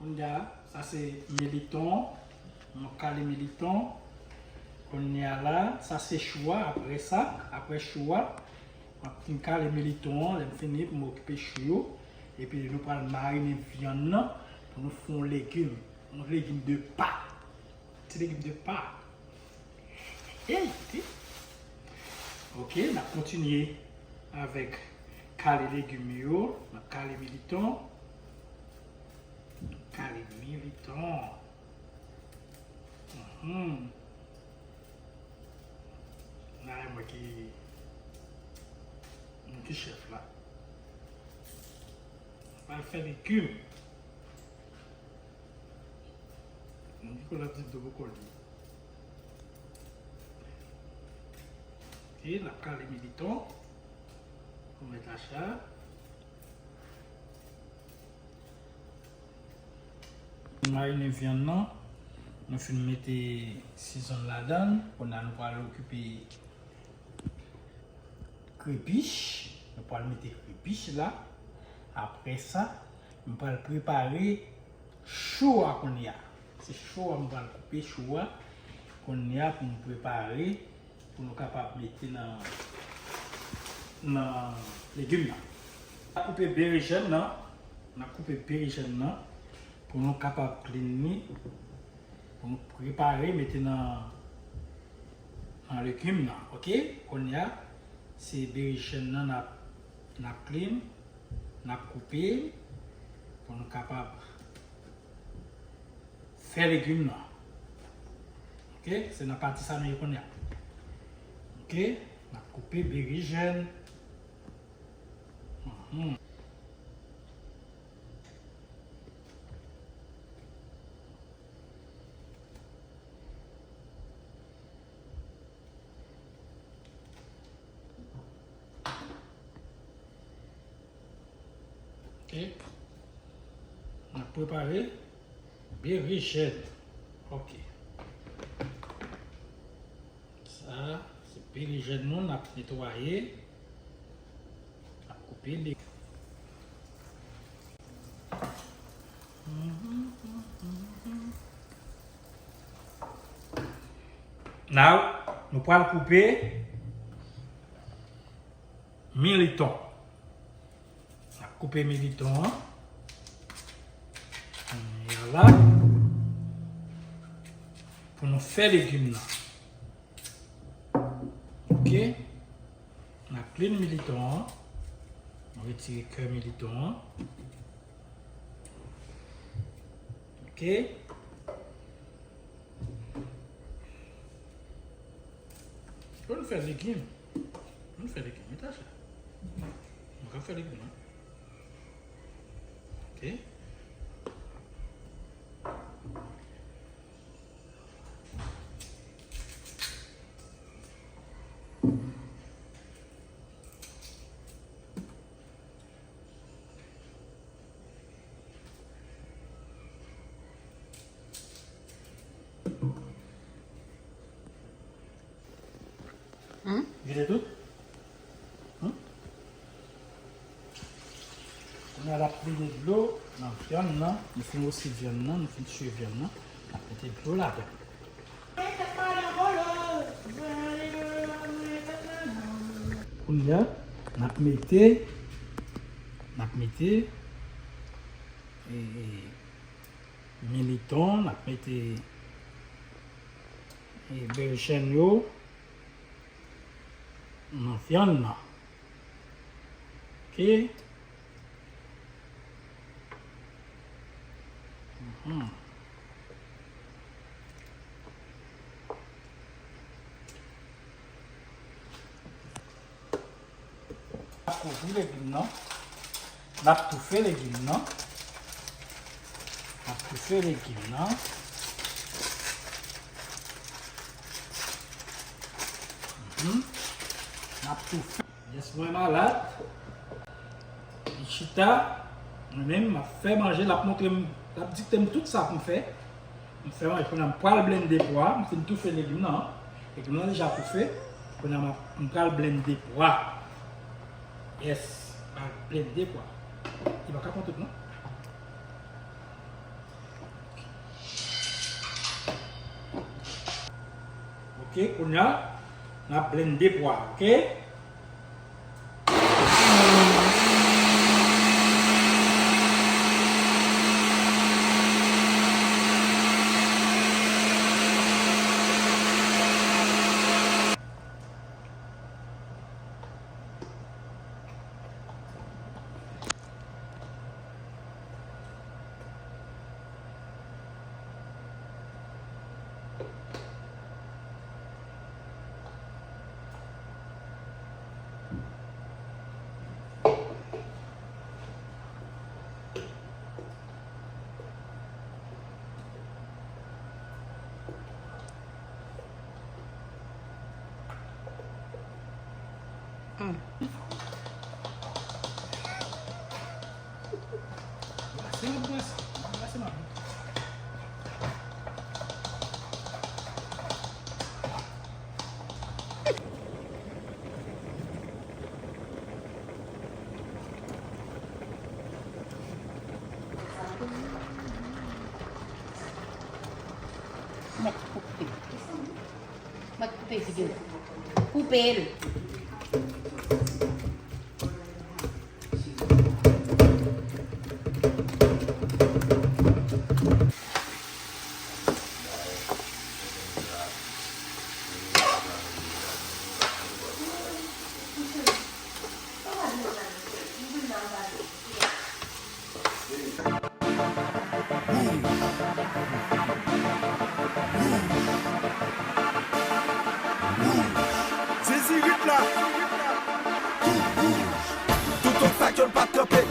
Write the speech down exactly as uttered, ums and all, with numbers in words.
Kounye a, sa se militon. M ap kale militon. Kounye a la, sa se chou a. Apre sa, apre chou a, m ap fin kale militon an. Lè m fini, pou m okipe chou yo. Epi nou pral marine vyann nan pou nou fè yon legim. Yon legim de pa. Ti legim de pa. Hey, hey. Ok, n ap kontinye avèk kale legim yo. N ap kale militon. Kale militon. Mhm. Nan, mwen ki, mwen ki chèf la. Mwen fè legim. Nicolas di do bokoli. Ok, n ap kale militon. Pou mèt acha. Marine vyann nan. Nou fin mete sizon ladan l. Kounye a nou pral okipe krepich. Nou pral mete krepich la. Apre sa, nou pral prepare chou a kounye a. Se chou a m pral koupe chou a kounye a pou m prepare pou nou kapab mete nan, nan legim nan. N ap koupe berejèn nan. N ap koupe berejèn nan pou nou kapab clean li. Pou nou prepare mete nan, nan legim nan. Ok? Kounye a, se berejèn nan n ap, n ap clean, n ap koupe pou nou kapab fè legim nan. Ok? Se nan pati sa nou ye kounye a. Ok? N ap koupe berejèn. Mhm. Ok. N ap prepare berejèn. Ok. Sa, se berejèn nou, n ap netwaye. N ap koupe li. Now, nou pral koupe militon. N ap koupe militon an. Kounye a la, pou nou fè legim nan. Ok. N ap clean militon an. Nou retire kè militon an. Ok. Pou nou fè legim. Pou nou fè legim. Mete sa. Nou ka fè legim, non? Ok. Hmm? Vide tout? Hmm? Kounye a l ap vide dlo nan vyann nan. Nou fin wousi vyann nan, nou fin tiye vyann nan. N ap mete dlo ladan. Kounye a, n ap mete, n ap mete, e, e, militon, n ap mete, e, berejèn yo nan vyann nan. Ok. Mhm. Kouvri legim nan. N ap toufe legim nan. N ap toufe legim nan. Mhm. N ap toufe. Yes, mwen malad. Li chita. Mwen menm, m ap fè manje, l ap montre m, l ap dikte m tout sa pou m fè. M fè manje, kounye a m pral blende pwa, m fin toufe legim nan. Legim nan deja toufe. Kounye a m ap, m pral blende pwa. Yes, m pral blende pwa. Li pa ka pran tout non. Ok, kounye a, n ap blende pwa, ok? Mèt koupe. Mwen koupe videyo. Koupe l. Zezi ret la. Tout obstak yo l p ap kanpe.